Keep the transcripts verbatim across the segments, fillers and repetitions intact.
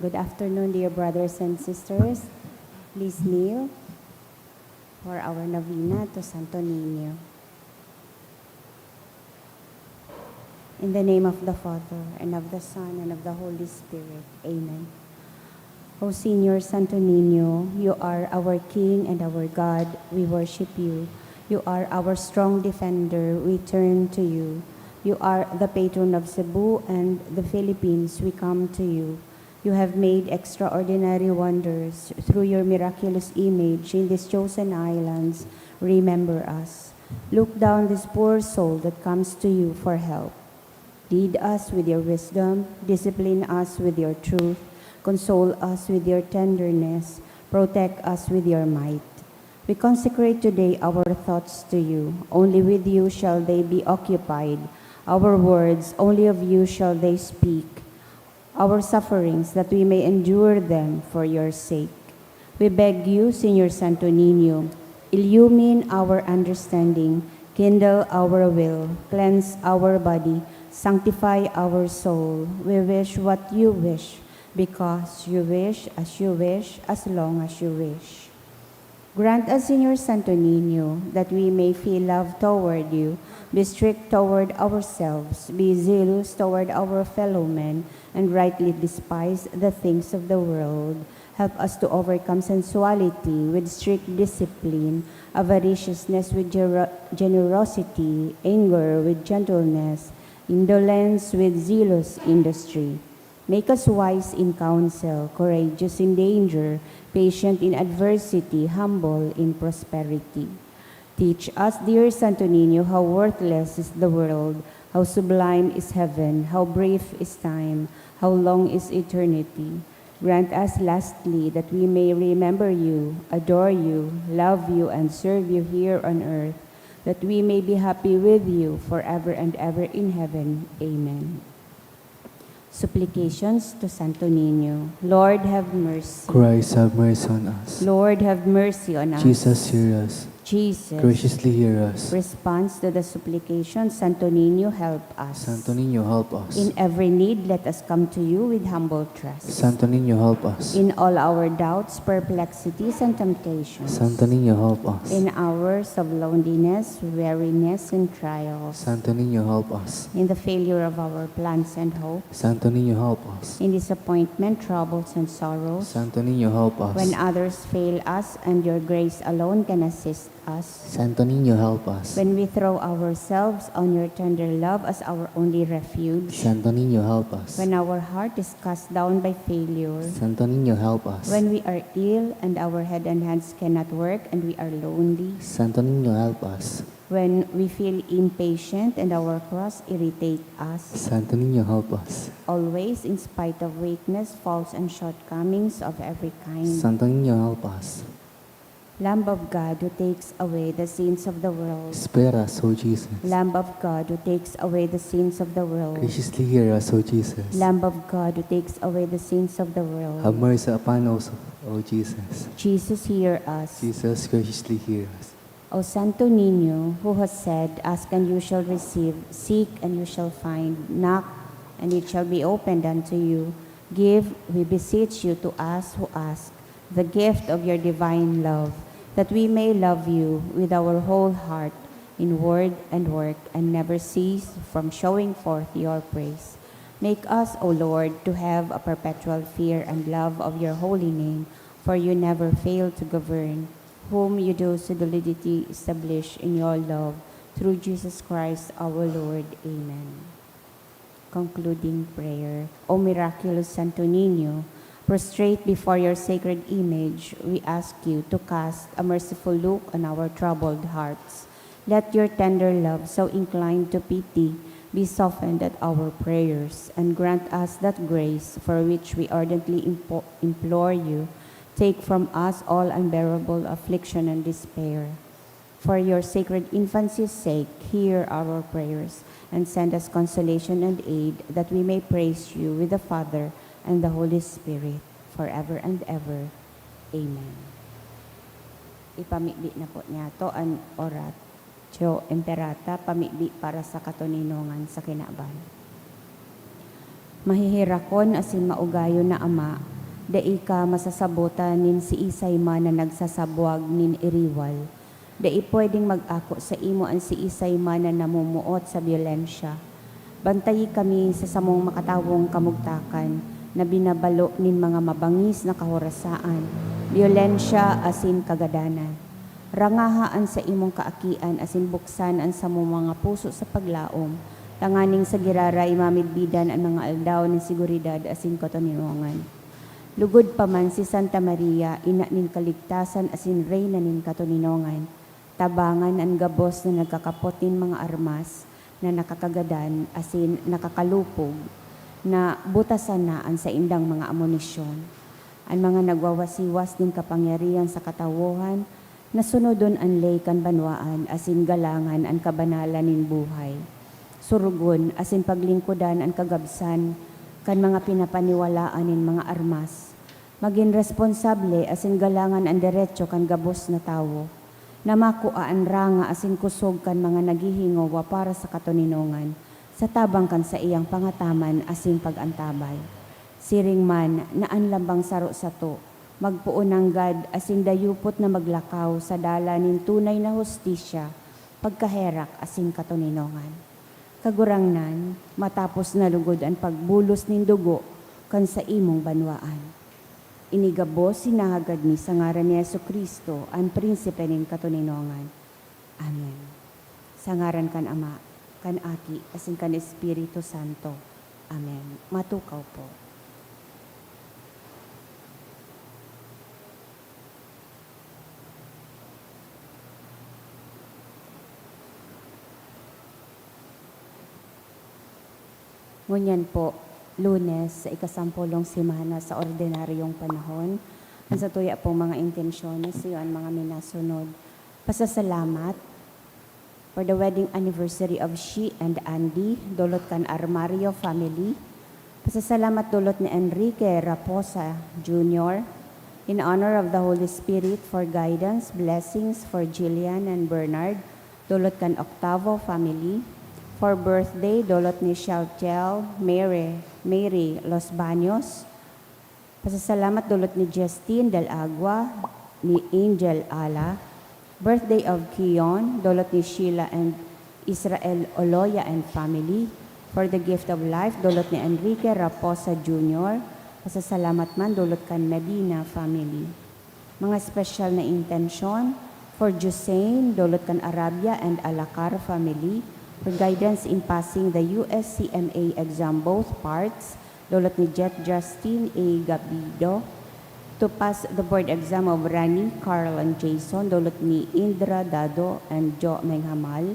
Good afternoon, dear brothers and sisters. Please kneel for our novena to Santo Niño. In the name of the Father, and of the Son, and of the Holy Spirit. Amen. O Señor Santo Niño, you are our King and our God. We worship you. You are our strong defender. We turn to you. You are the patron of Cebu and the Philippines. We come to you. You have made extraordinary wonders through your miraculous image in these chosen islands. Remember us. Look down this poor soul that comes to you for help. Lead us with your wisdom, discipline us with your truth, console us with your tenderness, protect us with your might. We consecrate today our thoughts to you. Only with you shall they be occupied. Our words, only of you shall they speak. Our sufferings, that we may endure them for your sake. We beg you, Señor Santo Niño, illumine our understanding, kindle our will, cleanse our body, sanctify our soul. We wish what you wish, because you wish, as you wish, as long as you wish. Grant us, Señor Santo Niño, that we may feel love toward you, be strict toward ourselves, be zealous toward our fellow men, and rightly despise the things of the world. Help us to overcome sensuality with strict discipline, avariciousness with gero-, generosity, anger with gentleness, indolence with zealous industry. Make us wise in counsel, courageous in danger, patient in adversity, humble in prosperity. Teach us, dear Santo Niño, how worthless is the world, how sublime is heaven, how brief is time, how long is eternity. Grant us, lastly, that we may remember you, adore you, love you, and serve you here on earth, that we may be happy with you forever and ever in heaven. Amen. Supplications to Santo Niño. Lord, have mercy. Christ, have mercy on us. Lord, have mercy on us. Jesus, hear us. Jesus, Graciously hear us. Response to the supplication, Santo Niño, help us. Santo Niño, help us. In every need, let us come to you with humble trust. Santo Niño, help us. In all our doubts, perplexities, and temptations. Santo Niño, help us. In hours of loneliness, weariness, and trials. Santo Niño, help us. In the failure of our plans and hopes. Santo Niño, help us. In disappointment, troubles, and sorrows. Santo Niño, help us. When others fail us and your grace alone can assist us. Santo Niño, help us. When we throw ourselves on your tender love as our only refuge. Santo Niño, help us. When our heart is cast down by failure. Santo Niño, help us. When we are ill and our head and hands cannot work and we are lonely. Santo Niño, help us. When we feel impatient and our cross irritate us. Santo Niño, help us. Always, in spite of weakness, faults, and shortcomings of every kind. Santo Niño, help us. Lamb of God who takes away the sins of the world. Spare us, O Jesus. Lamb of God who takes away the sins of the world. Graciously hear us, O Jesus. Lamb of God who takes away the sins of the world. Have mercy upon us, O Jesus. Jesus, hear us. Jesus, graciously hear us. O Santo Niño, who has said, "Ask and you shall receive, seek and you shall find, knock and it shall be opened unto you," give, we beseech you, to us who ask, the gift of your divine love, that we may love you with our whole heart, in word and work, and never cease from showing forth your praise. Make us, O Lord, to have a perpetual fear and love of your holy name, for you never fail to govern, whom you do solidly establish in your love, through Jesus Christ our Lord. Amen. Concluding prayer. O miraculous Santo Niño, prostrate before your sacred image, we ask you to cast a merciful look on our troubled hearts. Let your tender love, so inclined to pity, be softened at our prayers, and grant us that grace for which we ardently impo- implore you. Take from us all unbearable affliction and despair. For your sacred infancy's sake, hear our prayers, and send us consolation and aid, that we may praise you with the Father and the Holy Spirit, forever and ever. Amen. Ipamibi na po niyato an Oratio Imperata, pamibi para sa katoninongan sa kinaban. Maheherakon asin maugayon na Ama, Dai ka masasabotan nin siisay man na nagsasabwag nin iriwal. Dai pwedeng mag-ako saimo an siisay man na namumuot sa byolensya. Bantayi kami sa samong makatawong kamugtakan na binabalo nin mga mabangis na kahorasaan, byolensya asin kagadanan. Rangaha an saimong kaakian asin buksan an samong mga puso sa paglaom, tanganing sa giraray mamidbidan an mga aldaw nin seguridad asin katoninongan. Lugod pa man si Santa Maria, ina nin kaligtasan asin reyna nin katoninongan, tabangan an gabos na nagkakapot nin mga armas na nakakagadan asin nakakalupog, na butasan na an saindang mga amunisyon. An mga nagwawasiwas nin kapangyarihan sa katawohan, nasunodon an ley kan banwaan asin galangan an kabanalan nin buhay. Surugon asin paglingkodan an kagabsan kan mga pinapaniwalaan nin mga armas. Magin responsable asin galangan an deretso kan gabos na tawo, na makua an ranga asin kusog kan mga naghihingowa para sa katoninongan, sa tabang kan saiyang pangataman asin pag-antabay. Siring man na an lambang saro sato magpoon nanggad asin dayupot na maglakaw sa dalan nin tunay na hustisya, pagkaherak asin katoninongan. Kagurangnan, matapos na lugod an pagbulos nin dugo kan saimong banwaan. Ini gabos hinahagad mi sa ngaran ni Jesu-Cristo, an Prinsipe nin katoninongan. Amen. Sa ngaran kan Ama, kan Aki, asin kan Espiritu Santo. Amen. Matukaw po. Ngunyan po, Lunes, sa ikasampolong semana sa ordinaryong panahon, an satuya pong mga intensyones, iyo an mga minasunod. Pasasalamat for the wedding anniversary of Shi and Andy, dulot kan Armario family. Pasasalamat dulot ni Enrique Raposa Junior, in honor of the Holy Spirit, for guidance, blessings for Jillian and Bernard, dulot kan Octavo family. For birthday, dulot ni Sheltiel Mary, Mary Los Baños. Pasasalamat dulot ni Justine Del Agua, ni Angel Ala. Birthday of Kion, dulot ni Sheila and Israel Oloya and family. For the gift of life, dulot ni Enrique Raposa Junior. Pasasalamat man dulot kan Medina family. Mga espesyal na intensyon, for Jusain, dulot kan Arabia and Alacar family, for guidance in passing the U S C M A exam, both parts, dulot ni Jet Justin A. Gabido, to pass the board exam of Rani, Carl, and Jason, dulot ni Indra Dado and Jo Menghamal.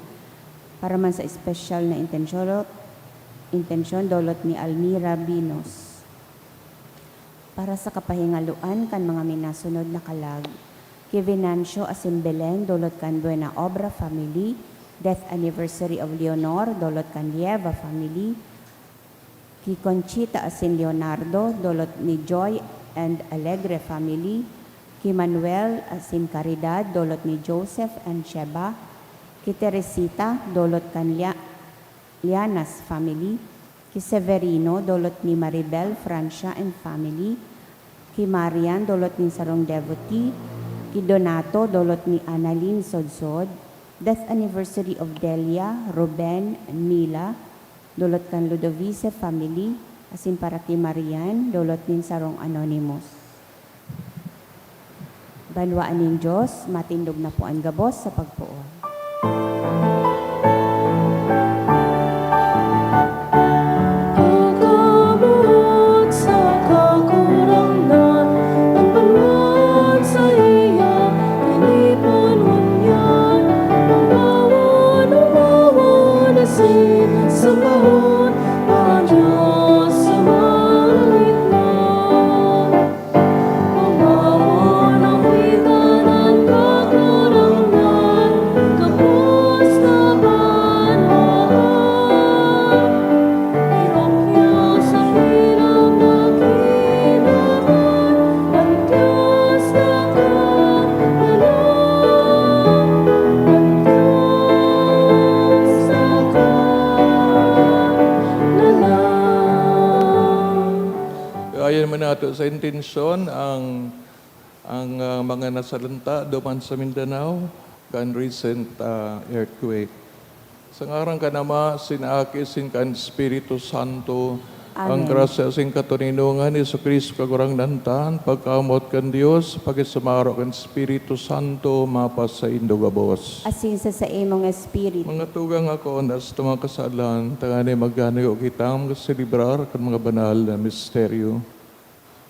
Para man sa espesyal na intensyon, intensyon, dulot ni Almira Binos. Para sa kapahingaloan kan mga minasunod na kalag, ki Venancio asin Belen, dulot kan Buena Obra family, death anniversary of Leonor, dulot kan Lieva family, ki Conchita asin Leonardo, dulot ni Joy and Alegre family, ki Manuel asin Caridad, dulot ni Joseph and Sheba, ki Teresita, dulot kan Lia-, Lianas family, ki Severino, dulot ni Maribel Francia and family, ki Marian, dulot nin sarong devotee, ki Donato, dulot ni Annalyn Sodsod, death anniversary of Delia, Ruben, Mila, dulot kan Ludovice family, asin para ki Marian, dulot nin sarong anonymous. Banwaan nin Dios, matindog na po an gabos sa pagpoon. Pagkabuot sa kakurangnan, an banwaan saiya, tinipan ngunyan, umawan, umawan, asin sambahon pa an Dios sa malit na. Pamawon ang wika nan kagurangnan, Ayon man nato sa intensyon ang, ang, ah, mga nasalanta duman sa Mindanao kan recent, ah, earthquake. Sa ngaran kan Ama, sin Aki, sin kan Espiritu Santo, ang Amen. Grasya sin katoninongan ni Jesu-Cristo Kagurangnan ta, an pagkamoot kan Dios, pakisumaro kan Espiritu Santo, mapasaindo gabos. Asin sa saimong espiritu. Mga tugang, ako na sa mga kasalan, tangani magkanayo kitang mag-selebrar kan mga banal na misteryo.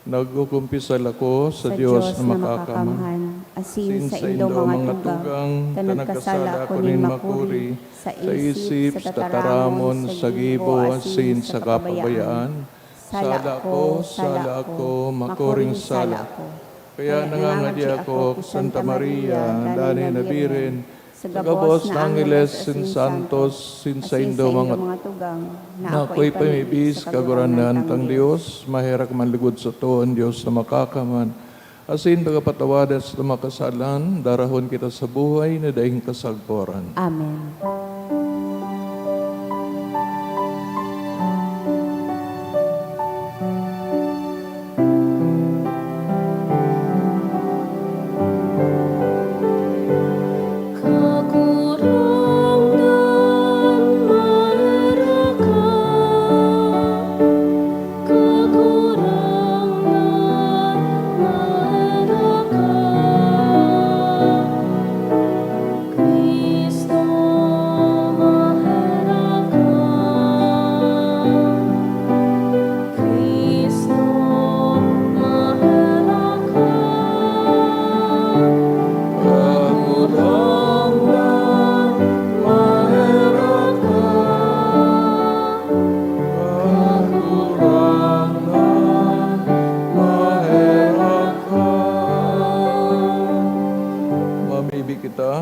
Nagkukumpisal ako sa Sa Dios Dios na na makakamhan, makakamhan, asin asin sa sa indo indo mga mga tugang, tugang, ta ta nagkasala nagkasala ako ako nin nin makuri, makuri, sa sa isip, isip, sa sa tataramon, tataramon, sa sa gibo, gibo, asin asin sa sa kapabayaan. kapabayaan. Sala Sala ko, ko, sala sala ko, ko, makuring makuring sala sala. ko. Kaya Kaya nangangadi nangangadi ako ako, Santa Santa Maria, Maria, Danay Danay na na Birhen, Birhen, sa sa gabos gabos na na angeles angeles sin asin santos, santos, sin asin saindo saindo mga mga tugang, na na ako'y ako'y pamibis pamibis sa Kagurangnan Kagurangnan tang tang Dios, Dios, maherak man lugod sato an Dios na makakamhan, asin pagapatawadan sa mga kasalan, darahon kita sa buhay na daing kasagporan. Amen. Kagurangnan, maherak ka. Kagurangnan, maherak ka. Cristo, maherak ka. Cristo, maherak ka. Kagurangnan, maherak ka. Kagurangnan, maherak ka. Mamibi kita.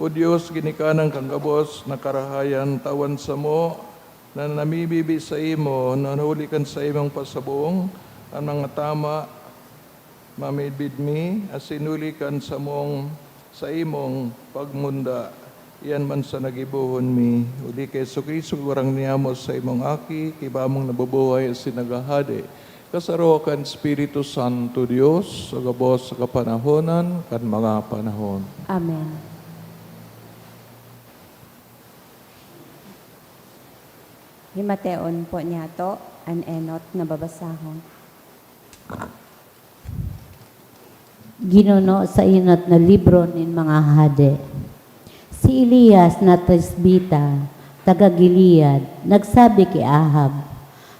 O Dios, ginikanan kan gabos na karahayan, tawan samo na namibibi saimo, na huli kan saimong pasabong an mga tama mamidbid mi, asin huli kan samong saimong pagmunda, iyan man sana gibohon mi. Huli ki Jesu-Cristo, Kagurangnan niamo, saimong Aki, ki Ama mong nabubuhay asin naghahade, kasaro kan Espiritu Santo, Dios, sa gabos sa kapanahonan kan mga panahon. Amen. Himateon po niyato an enot na babasahon. Ginuno sa enot na libro nin mga hade. Si Elias na Tisbita, taga Gilead, nagsabi ki Ahab,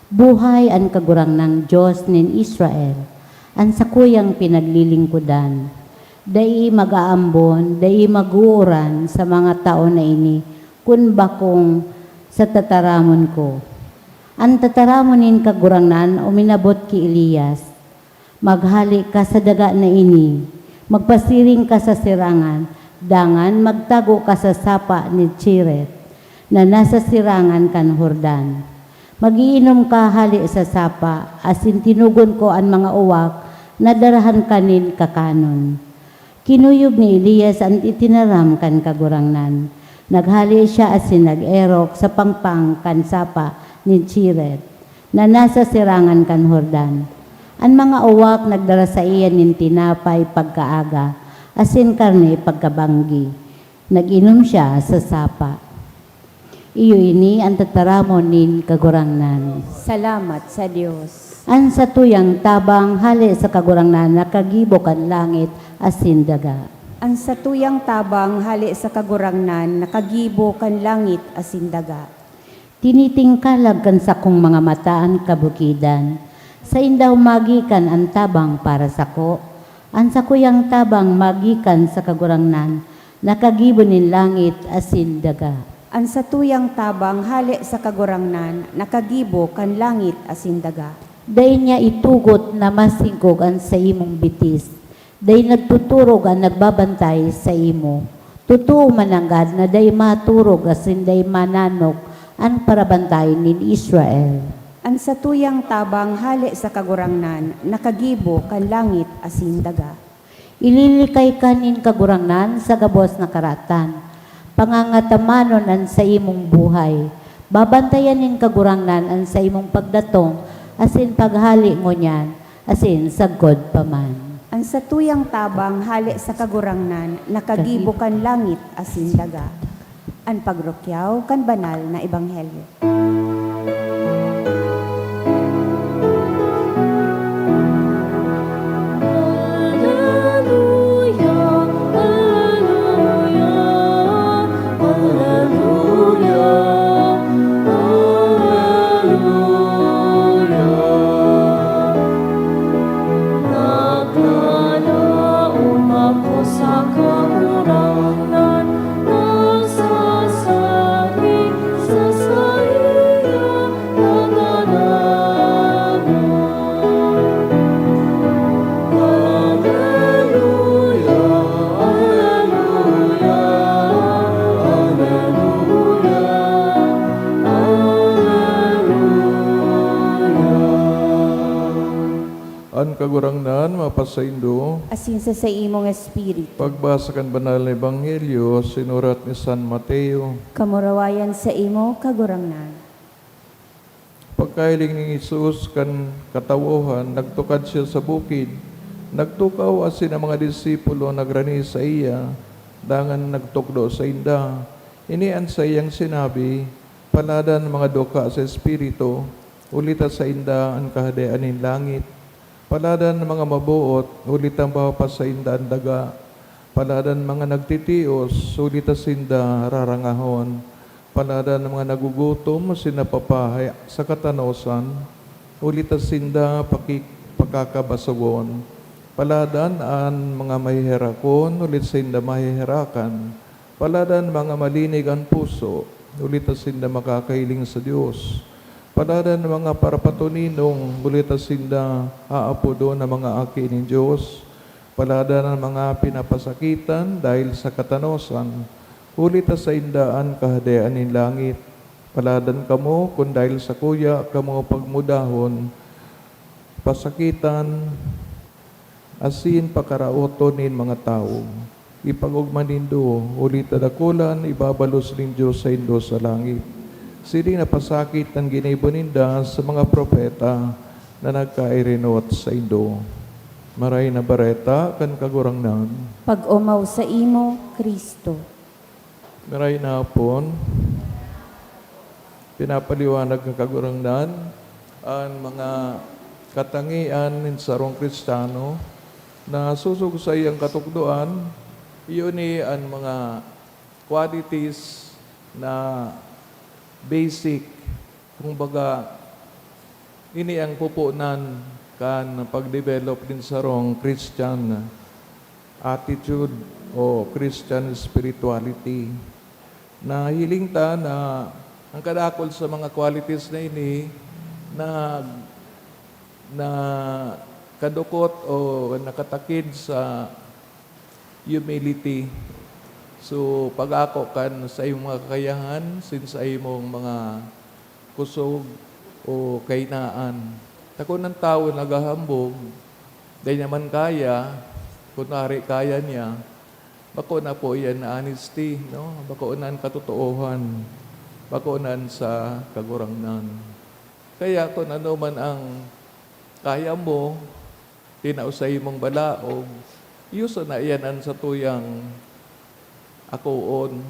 "Buhay an Kagurangnan Dios nin Israel, an sakuyang pinaglilingkodan. Dai mag-aambon, dai mag-uuran sa mga tawo na ini kun bakong sa tataramon ko." An tataramon nin Kagurangnan uminabot ki Elias, "Maghale ka sa daga na ini, magpasiring ka sa sirangan, dangan magtago ka sa sapa ni Chereth, na nasa sirangan kan Jordan. Mag-iinom ka hale sa sapa, asin tinugon ko an mga uwak na darahan ka nin kakanon." Kinuyog ni Elias an itinaram kan Kagurangnan. Naghale siya asin nag-erok sa pangpang kan sapa ni Chereth, na nasa sirangan kan Jordan. An mga uwak nagdara saiya nin tinapay pagkaaga, asin karne pagkabanggi. Nag-inom siya sa sapa. Iyo ini an tataramon nin Kagurangnan. Salamat sa Dios. An satuyang tabang hale sa Kagurangnan nakagibo kan langit asin daga. An satuyang tabang hale sa Kagurangnan nakagibo kan langit asin daga. Tinitingkalag kan sakong mga mata an kabukidan. Saen daw magikan an tabang para sako? An sakuyang tabang magikan sa Kagurangnan, nakagibo nin langit asin daga. An satuyang tabang hale sa Kagurangnan, nakagibo kan langit asin daga. Dai niya itugot na masingkog an saimong bitis. Dai nagtuturog an nagbabantay saimo. Totoo man nanggad na dai maturog asin dai mananok an parabantayan nin Israel. An satuyang tabang hale sa Kagurangnan nakagibo kan langit asin daga. Ililikay ka nin Kagurangnan sa gabos na karatan. Pangangatamanon an saimong buhay. Babantayan nin Kagurangnan an saimong pagdatong asin paghale ngunyan, asin sagkod pa man. An satuyang tabang hale sa Kagurangnan, nakagibo kan langit asin daga. An pagrukyaw kan banal na ebanghelyo. Alleluia, alleluia, alleluia, alleluia. Naglalaom ako sa Kagurangnan, nagsasagi sa saiyang pagtataram. Alleluia, alleluia, alleluia, alleluia. An Kagurangnan mapasaindo. Asin sa saimong espiritu. Pagbasa kan Banal na Ebanghelyo sinurat ni San Mateo. Kamurawayan saimo, Kagurangnan. Pagkahiling ni Jesus kan katawohan, nagtukad siya sa bukid. Nagtukaw asin ang mga disipulo nagrani saiya, dangan nagtukdo sainda. Ini an saiyang sinabi, "Paladan an mga dukha sa espiritu, huli ta sainda an Kahadean nin langit. Paladan an mga maboot, huli ta mapapas sainda an daga. Paladan an mga nagtitios, huli ta sinda rarangahon. Paladan an mga nagugutom asin napapahay sa katanosan, huli ta sinda paki-, pakakabasogon. Paladan an mga maheherakon, huli ta sinda maheherakan. Paladan an mga malinig an puso, huli ta sinda makakahiling sa Dios. Paladan an mga parapatoninong, huli ta sinda aapodon na mga aki nin Dios. Paladan an mga pinapasakitan dahil sa katanosan, huli ta sainda an Kahadean nin langit. Paladan kamo kun dahil sakuya kamo pagmudahon, pasakitan, asin pakaraoton nin mga tawo. Ipag-ogma nindo, huli ta dakula an ibabalos nin Dios saindo sa langit. Siring na pasakit an ginibo ninda sa mga propeta na nagkairinot saindo." Maray na Bareta kan Kagurangnan. Pag-omaw saimo, Cristo. Maray na hapon. Pinapaliwanag ng Kagurangnan an mga katangian nin sarong Kristiyano na sosog saiyang katukdoan, iyo ni an mga qualities na basic. Kumbaga, ini ang pupunan kan pag-develop nin sarong Christian attitude o Christian spirituality. Nahiling ta na ang kadakul sa mga qualities na ini na, na kadukot o nakatakid sa humility. So, pag-ako kan sa imong mga kakayahan, sin sa imong mga kusog o kahinaan. Ta kun an tawo naghahambog, dai niya man kaya, kunwari kaya niya, bako na po iyan na honesty, no? Bako na an katotoohan, bako na an sa Kagurangnan. Kaya kun ano man ang kaya mo, tinao sa imong balaog, iyo sana iyan an satuyang akoon.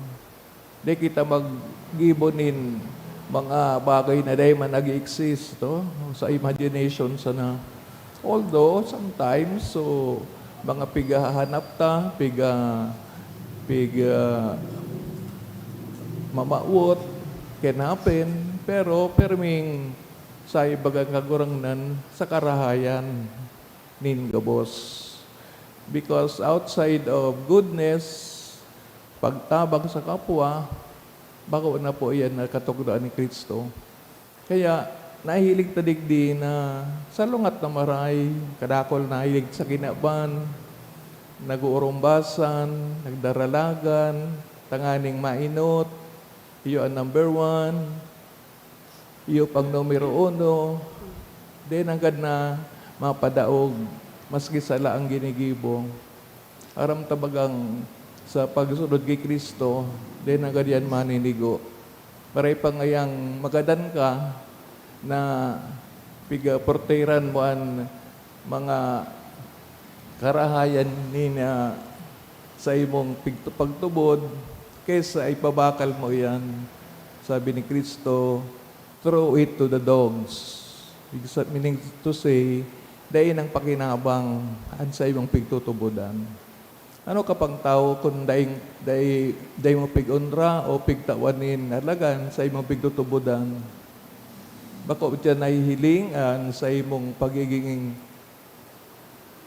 Di kita maggibo nin mga bagay na dai man nag-exist, no? Sa imagination sana. Although, sometimes, so, mga pighahanap ta, piga-, piga-, mamawot, can happen, pero perming sa ibagang Kagurangnan, sa karahayan nin gabos. Because outside of goodness, pagtabang sa kapwa, bako na po iyan na katukdoan ni Cristo. Kaya, nahihiling ta digdi na salungat na maray, kadakul nahihiling sa kinaban, nag-uurumbasan, nagdaralagan, tanganing mainot, iyo ang number one. Iyo pang numero uno, dai nanggad na mapadaog, maski sala ang ginigibo. Aram ta bagang sa pagsunod ki Cristo, dai nanggad yan maninigo. Maray pa ngayang magadan ka na pigaporteran mo an mga karahayan nin, ah, sa imong pigtu-, pagtubod, kaysa ipabakal mo iyan. Sabi ni Cristo, "Throw it to the dogs." Ibig sa-, meaning to say, dai nang pakinabang an sa imong pigtutubodan. Ano ka pang tawo kun dai, dai, dai mo pig-onra o pigtawan nin halaga an sa imong pigtutubodan? Bako diyan nahihiling an sa imong pagiging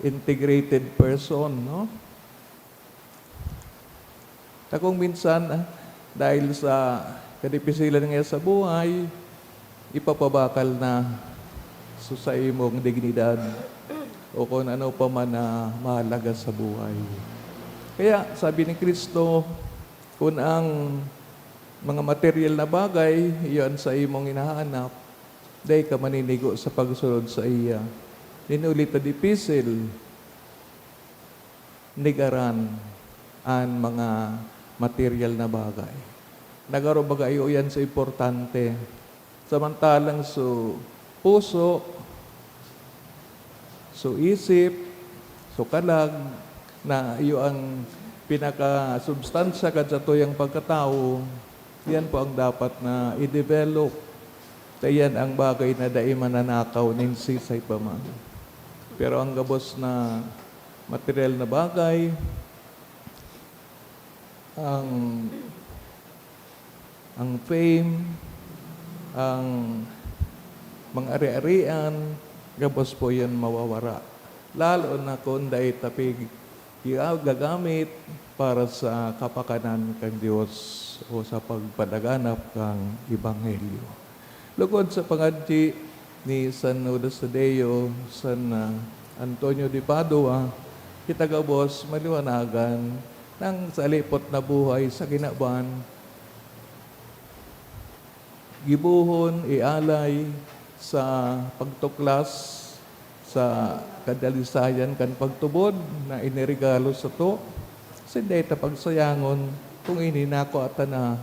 integrated person, no? Ta kung minsan, ah, dahil sa kadipisilan nga sa buhay, ipapabakal na so sa imong dignidad o kung ano pa man na mahalaga sa buhay. Kaya sabi ni Cristo, "Kun ang mga material na bagay, iyan sa imong hinahanap, dai ka maninigo sa pagsunod sa iya." Nin huli ta dipisil, negaran an mga material na bagay. Nagaro baga iyo iyan sa importante. Samantalang so puso, so isip, so kalag, na iyo ang pinakasubstansya kan satuyang pagkatawo, iyan po ang dapat na i-develop. Ta iyan ang bagay na dai mananakaw nin sisay pa man. Pero ang gabos na material na bagay, ang, ang fame, ang mga ari-arian, gabos po iyan mawawara. Lalo na kun dai ta pig-, gagamit para sa kapakanan kan Dios o sa pagpalaganap kan Ebanghelyo. Lugod sa pangadyi ni San Judas Tadeo, San, ah, Antonio de Padua, kita gabos maliwanagan nang sa lipot na buhay sa kinaban, gibohon, ialay sa pagtuklas sa kadalisayan kan pagtubod na iniregalo sato, asin dai ta pagsayangon kung ini nakua ta na.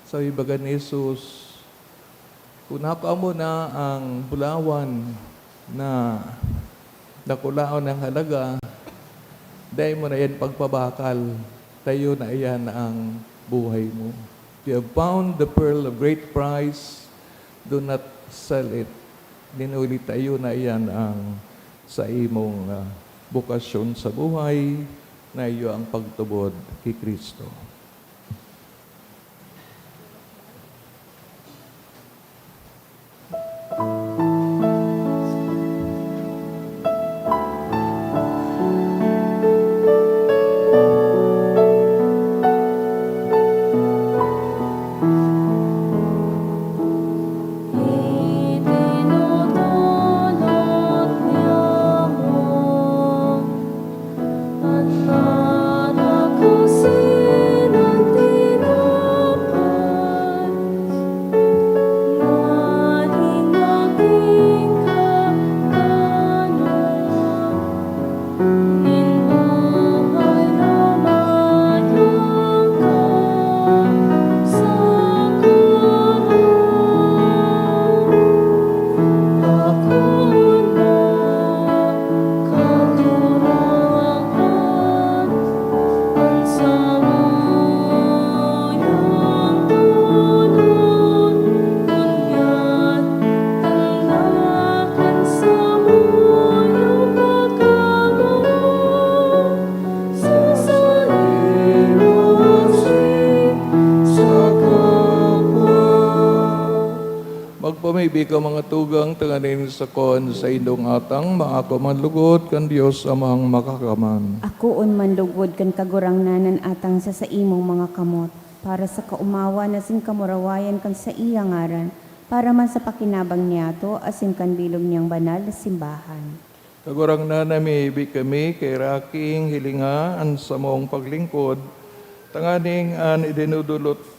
Sabi baga ni Jesus, "Kun ako amo na ang bulawan na dakulaon ang halaga, dai mo na iyan pagpabakal, ta iyo na iyan ang buhay mo. If you have found the pearl of great price, do not sell it. Nin huli ta iyo na iyan ang sa imong, ah, bokasyon sa buhay, na iyo ang pagtubod ki Cristo." Magpamibi ka, mga tugang, tanganing sakon sa indong atang, maako man lugod kan Dios Amang Makakamhan. Akoon man lugod kan Kagurangnan an atang sa saimong mga kamot, para sa kaomawan asin kamurawayan kan saiyang ngaran, para man sa pakinabang niyato asin kan bilog niyang banal na simbahan. Kagurangnan, namibi kami, kairaking hilinga an samong paglingkod, tanganing an idinudulot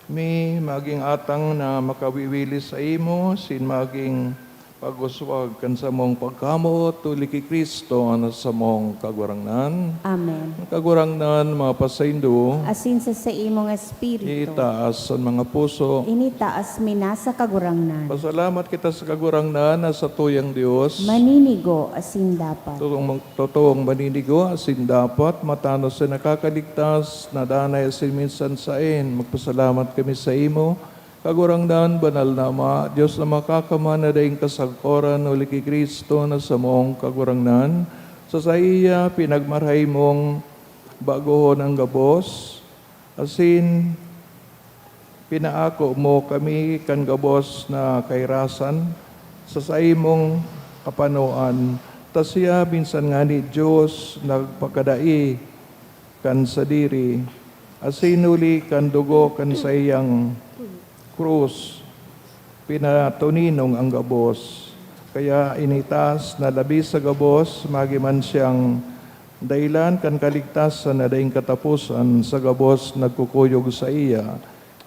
mi magin atang na makawiwili saimo, asin magin Pag-uswag kan samong pagkamoot, huli ki Cristo na samong Kagurangnan. Amen. Ang Kagurangnan mapasaindo. Asin sa saimong espiritu. Itaas an mga puso. Initaas mi na sa Kagurangnan. Pasalamat kita sa Kagurangnan na satuyang Dios. Maninigo asin dapat. Totoong, totoong maninigo asin dapat, matanos na nakakaligtas, na danay asin minsan saen. Magpasalamat kami sa imo, Kagurangnan, banal na Ama, Dios na makakamhan na daing kasagkoran, huli ki Cristo na samong Kagurangnan. Sa saiya, pinagmarahay mong bagohon ang gabos, asin pinaako mo kami kan gabos na kairasan sa saimong kapanoan. Ta siya, minsan ngani Dios, nagpakadai kan sadiri, asin huli kan dugo kan saiyang krus, pinatuninong ang gabos. Kaya initas na labi sa gabos, magiman siyang dahelan kan kaligtasan na daing kataposan sa gabos nagkukuyog saiya.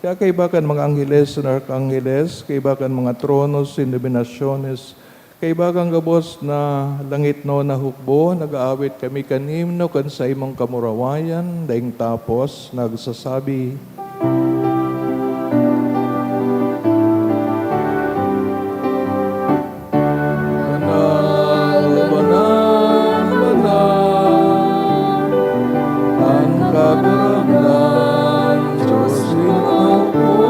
Kaya kaiba kan mga angheles na arkangheles, kaiba kan mga tronos, denominasyones, kaiba kan gabos na langitnon na hukbo, nag-aawit kami kan himno kan saimong kamurawayan, daing tapos nagsasabi, "Banal, banal, banal, an Kagurangnan, Dios nin mga hukbo."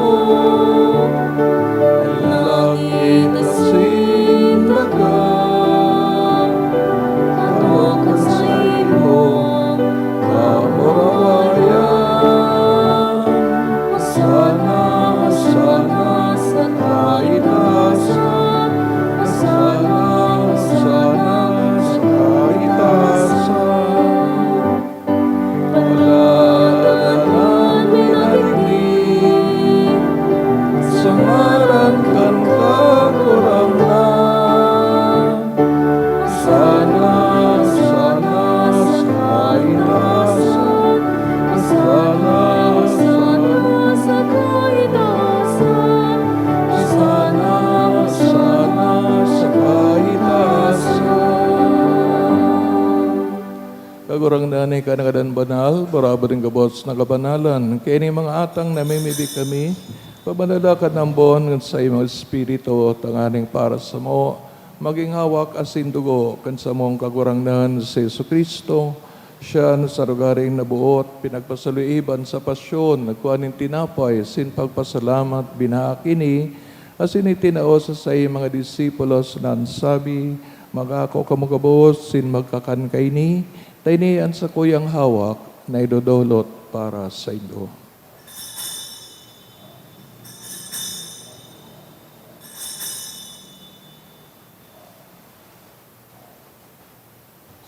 Langit asin daga, ano kan saimong kamurawayan. Hosana, Hosana sa kaitaasan. Hosana, Hosana sa kaitaasan. Pagladan an minadigdi sa ngaran kan Kagurangnan. Hosana, Hosana sa kaitaasan. Hosana, Hosana sa kaitaasan. Hosana, Hosana sa kaitaasan. Kagurangnan, ika na ngadan banal, barabad nin gabos na kabanalan. Kaya nin mga atang namimibi kami, pabanala kan ambon kan saimong Espiritu, tanganing para samo, magin hawak asin dugo kan samong Kagurangnan si Jesu-Cristo. Siya na sa lugaring naboot, pinagpasaloiban sa pasyon, nagkua nin tinapay, asin pagpasalamat, binaak ini, asin itinao sa saiyang mga disipulos na an sabi, "Mag-ako kamo gabos sin magkakan kaini, ta ini an sakuyang hawak na idodolot para saindo."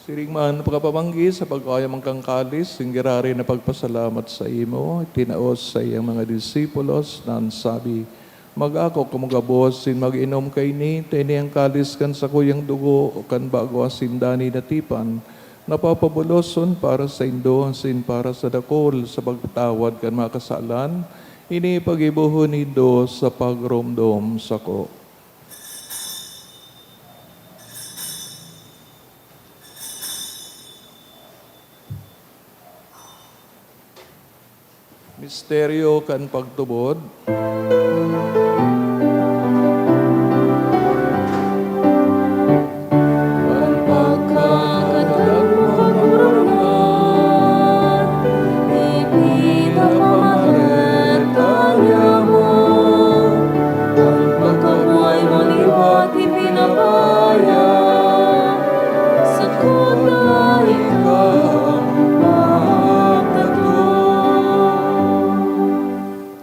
Siring man, pagkapamanggi sa pagkaoyam kan kalis, nin giraray na pagpasalamat saimo, itinao sa saiyang mga disipulos, na an sabi, "Mag-ako kamo gabos sin mag-inom kaini, ta ini an kalis kan sakuyang dugo kan bago asin danay na tipan, na papabuloson para saindo asin para sa dakul sa pagpatawad kan mga kasalan. Ini paggibohon nindo sa pagromdom sako." Misteryo kan pagtubod. An pagkagadan mo, Kagurangnan, ipinapamaret niamo. An pagkabuhay mo liwat ipinapahayag, sakop na ika magtatong.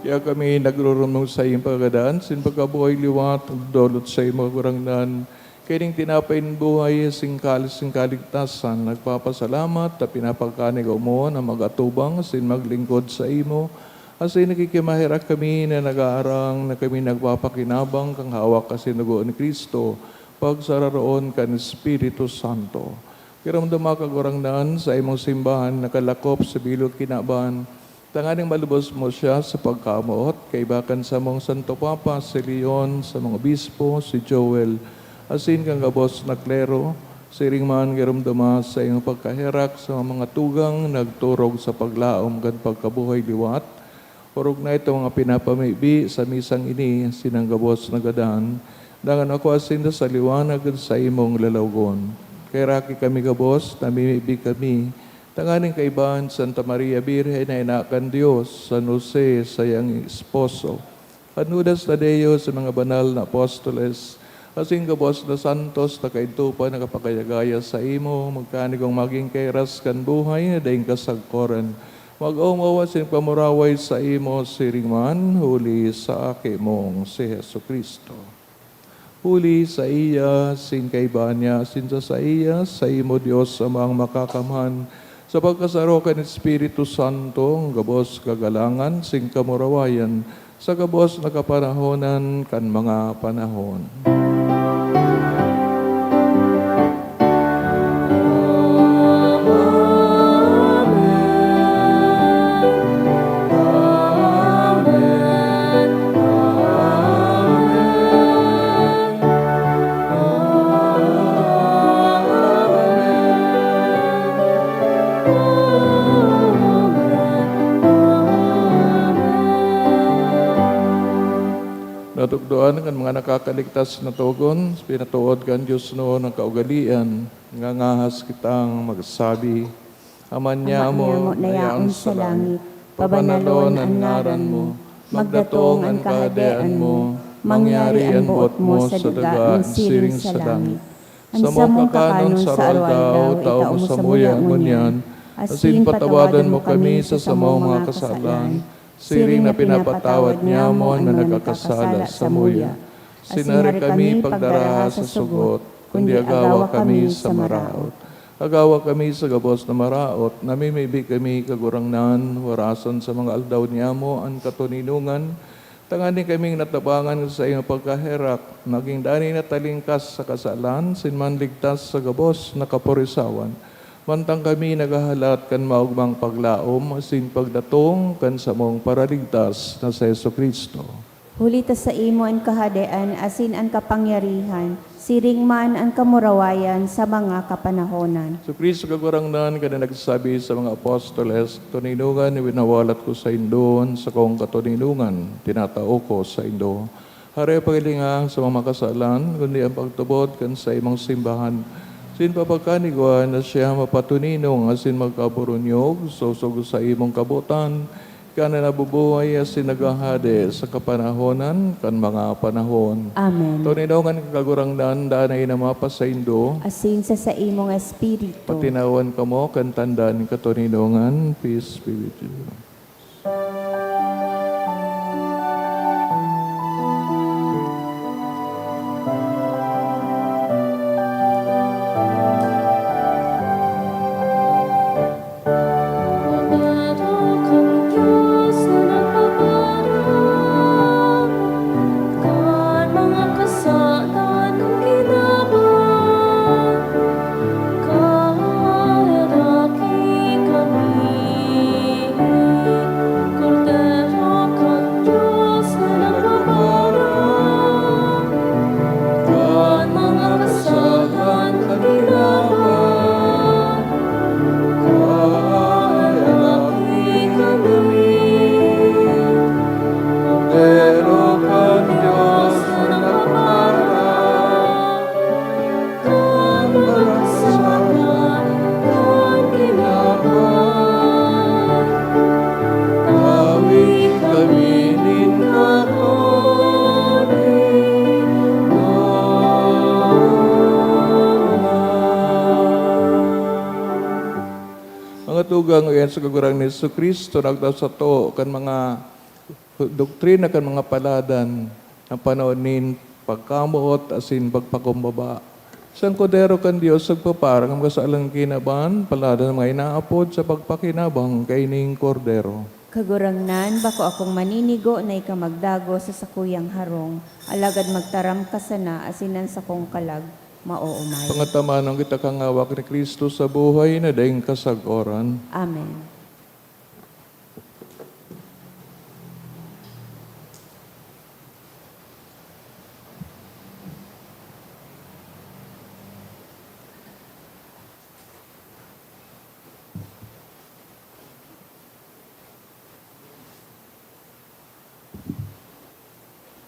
Kaya kami nagrurumong sa iyong pagkagadan, sin pagkabuhay liwat, nagdodolot sa imo, Kagurangnan, kaining tinapay nin buhay, asin kalis nin kaligtasan, nagpapasalamat ta pinapagkanigaw mo na mag-atubang asin maglingkod saimo, asin nakikimaherak kami na nag-aarang na kami nagpapakinabang kan hawak asin dugo ni Cristo, pagsararoon kan Espiritu Santo. Kiramdama, Kagurangnan, sa imong simbahan nakalakop sa bilog kinaban, tanganing malubos mo siya sa pagkamoot, kaiba kan samong Santo Papa, si Leon, samong obispo, si Joel, asin kan gabos na klero, siring man giromdoma sa iyong pagkaherak sa mga tugang nagturog sa paglaom kan pagkabuhay liwat, orog na itong mga pinapamibi sa misang ini sinang gabos na gadan, dangan ako asin sa liwanag sa imong lalawgon. Kaheraki kami gabos, namimibi kami, tanganing kaibahan Santa Maria Birhen na ina kan Dios, San Jose, sayang esposo, kan Judas Tadeo, sa mga banal na apostoles, asin gabos na santos na kaidto pa nakapagayagaya saimo, magkanigong magin kairas kan buhay na daing kasagkoran. Mag-omaw asin pamuraway saimo siring man, huli sa Aki mong si Jesu-Cristo. Huli saiya, asin kaiba niya, asin sa saiya, saimo, Dios Amang Makakamhan, sa pagkasaro kan Espiritu Santo, an gabos kagalangan asin kamurawayan, sa gabos na kapanahonan kan mga panahon. Natukdoan kan mga nakakaligtas na togon, pinatuod kan Dios noon ang kaugalian, ngangahas kitang magsabi, Ama niamo na yaon sa langit, pabanalon an ngaran mo, magdatong an kahadean mo, mangyari an boot mo sa daga asin siring sa langit. An samong kakanon sa araw-araw, itao mo samuya ngunyan, asin patawadon mo kami sa samong mga kasalan, siring na pinapatawad niamo an mga nagkakasala samuya. Asin hari kami pagdaraha sa sugot, kundi agawa kami sa maraot. Agawa kami sa gabos na maraot, namimibi kami, Kagurangnan, warason sa mga aldaw niamo an katoninongan, tanganing kaming natabangan sa saimong pagkaherak, magin danay na talingkas sa kasalan, asin manligtas sa gabos na kaporisawan. Mantang kami naghahalat kan maogmang paglaom asin pagdatong kan samong Paraligtas na si Jesu-Cristo. Huli ta saimo an kahadean asin an kapangyarihan, siring man an kamurawayan sa mga kapanahonan. Si Cristo Kagurangnan, kan nagsabi sa mga apostoles, "Katoninongan winawalat ko saindo an sakong katoninongan tinatao ko saindo." Hare pagilinga sa mga makasalan, kundi an pagtubod kan saimong simbahan. Asin papagkanigwa na siya mapatoninong asin magkaburunyog, sosog sa imong kabotan, ika na nabubuhay asin naghahade sa kapanahonan kan mga panahon. Amen. Toninongan ka, Kagurangnan, danay na mapasaindo. Asin sa saimong espiritu. Patinawan kamo kan tanda nin katoninongan. Peace be with you. Kordero kan Dios na nagpaparang kan mga kasalan kan kinaban, kaheraki kami. Kordero kan Dios na nagpaparang kan mga kasalan kan kinaban, kaheraki kami. Kordero kan Dios na nagpaparang kan mga kasalan kan kinaban, tawi kami nin katoninongan. Mga tugang, iyan sa Kagurangnan ni Jesu-Cristo, nagtao sato kan mga doktrina kan mga paladan na panahon nin pagkamoot asin pagpakumbaba. Sa Kordero kan Dios, nagpaparang an kasalan kinaban, paladan na mga inaapod sa pagpakinabang kaining Kordero. Kagurangnan, bako akong maninigo na ika magdagos sa sakuyang harong, alagad magtaram ka sana asin an sakong kalag maoomay. Pangataman kita kan hawak ni Cristo sa buhay na daing kasagoran. Amen.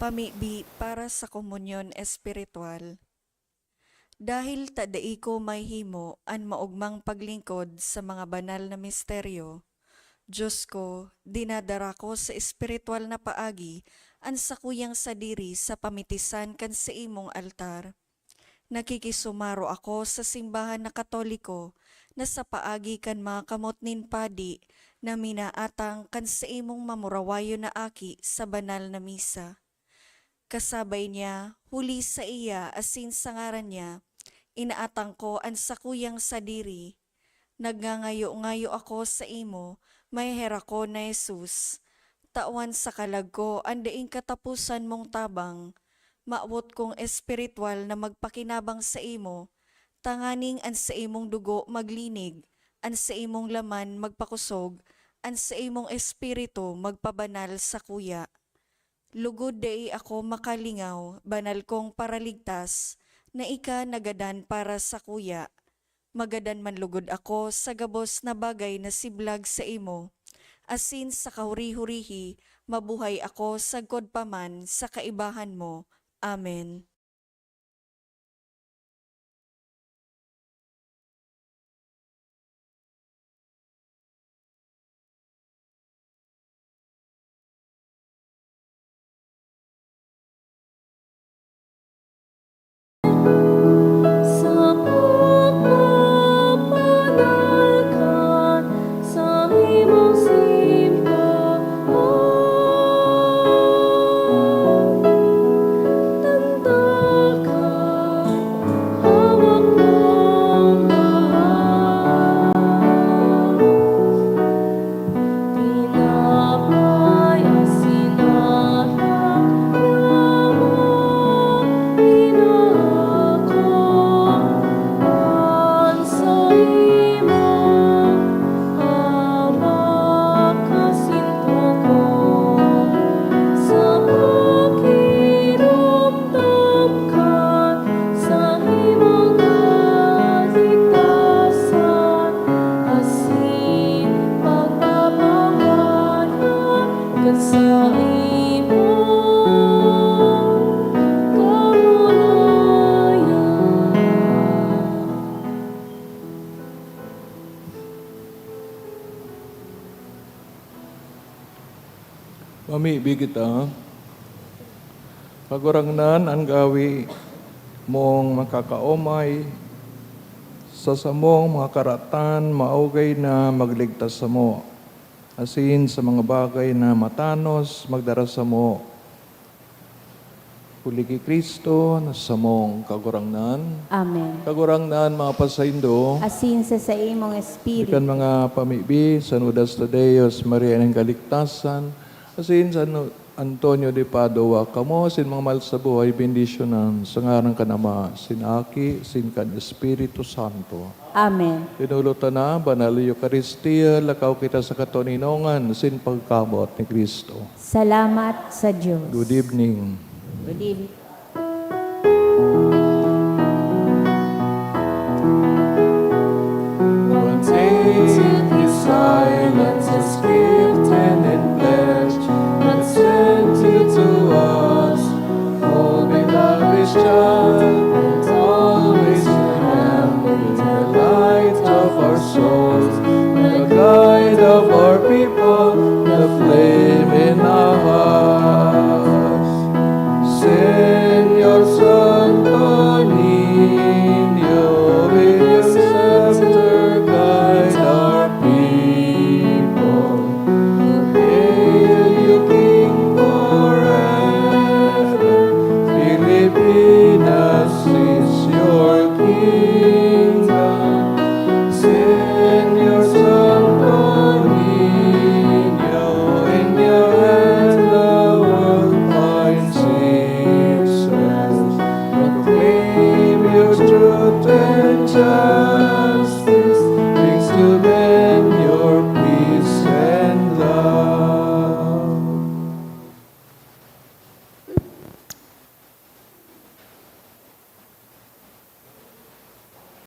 Pamibi para sa komunyon espiritual. Dahil ta dai ko mahimo an maogmang paglingkod sa mga banal na misteryo, Diyos ko, dinadara ko sa espiritual na paagi an sakuyang sadiri sa pamitisan kan saimong altar. Nakikisumaro ako sa simbahan na Katoliko na sa paagi kan mga kamot nin padi na minaatang kan saimong mamurawayon na aki sa banal na misa. Kasabay niya, huli saiya asin sa ngaran niya, inaatang ko an sakuyang sadiri. Nagngangayo-ngayo ako saimo, maheherakon na Jesus. Tawan sa kalag ko an daing kataposan mong tabang. Mawot kong espiritual na magpakinabang saimo, tanganing an saimong dugo maglinig, an saimong laman magpakosog, an saimong espiritu magpabanal sakuya. Lugod dai ako makalingaw, banal kong Paraligtas, na ika nagadan para sakuya. Magadan man lugod ako sa gabos na bagay na siblag saimo, asin sa kahuri-hurihi mabuhay ako sagkod pa man sa kaibahan mo. Amen. Sa pagpapanalkan sa imong simbahan, tanda ka, hawak mong mahal. Tinapay asin alak na mga inaako an saimo. Hawak asin tugon sa pakiramdam kan saimong kaligtasan asin pagpapahalan kan saimong kamurawayan. Mamibi kita. Kagurangnan, an gawi mong makakaomay sa samong mga karatan maugay na magligtas samo, asin sa mga bagay na matanos magdara samo huli ki Cristo na samong Kagurangnan. Amen. Kagurangnan, mapasaindo. Asin sa saimong espiritu. Kan mga pamibi, San Judas Tadeos, Maria nin Kaligtasan, asin San Antonio de Padua, kamo sin mga mahal sa buhay, bendisyonan sa ngaran kan Ama, sin Aki, sin kan Espiritu Santo. Amen. Dinulot ta na, Banal na Eukaristia, lakaw kita sa katoninongan sin pagkabot ni Cristo. Salamat sa Diyos. Good evening. Good evening. What ancient is silence is gifted in pledge, and sent you to us. Oh, beloved child, and always remember the light of our souls, the guide of our people, the flame in our hearts. Señor Santo Niño, with your scepter guide our people. Hail you, King, forever. Filipinas is your kingdom. Señor Santo Niño, in your hand the world finds its rest. Proclaim your truth and justice.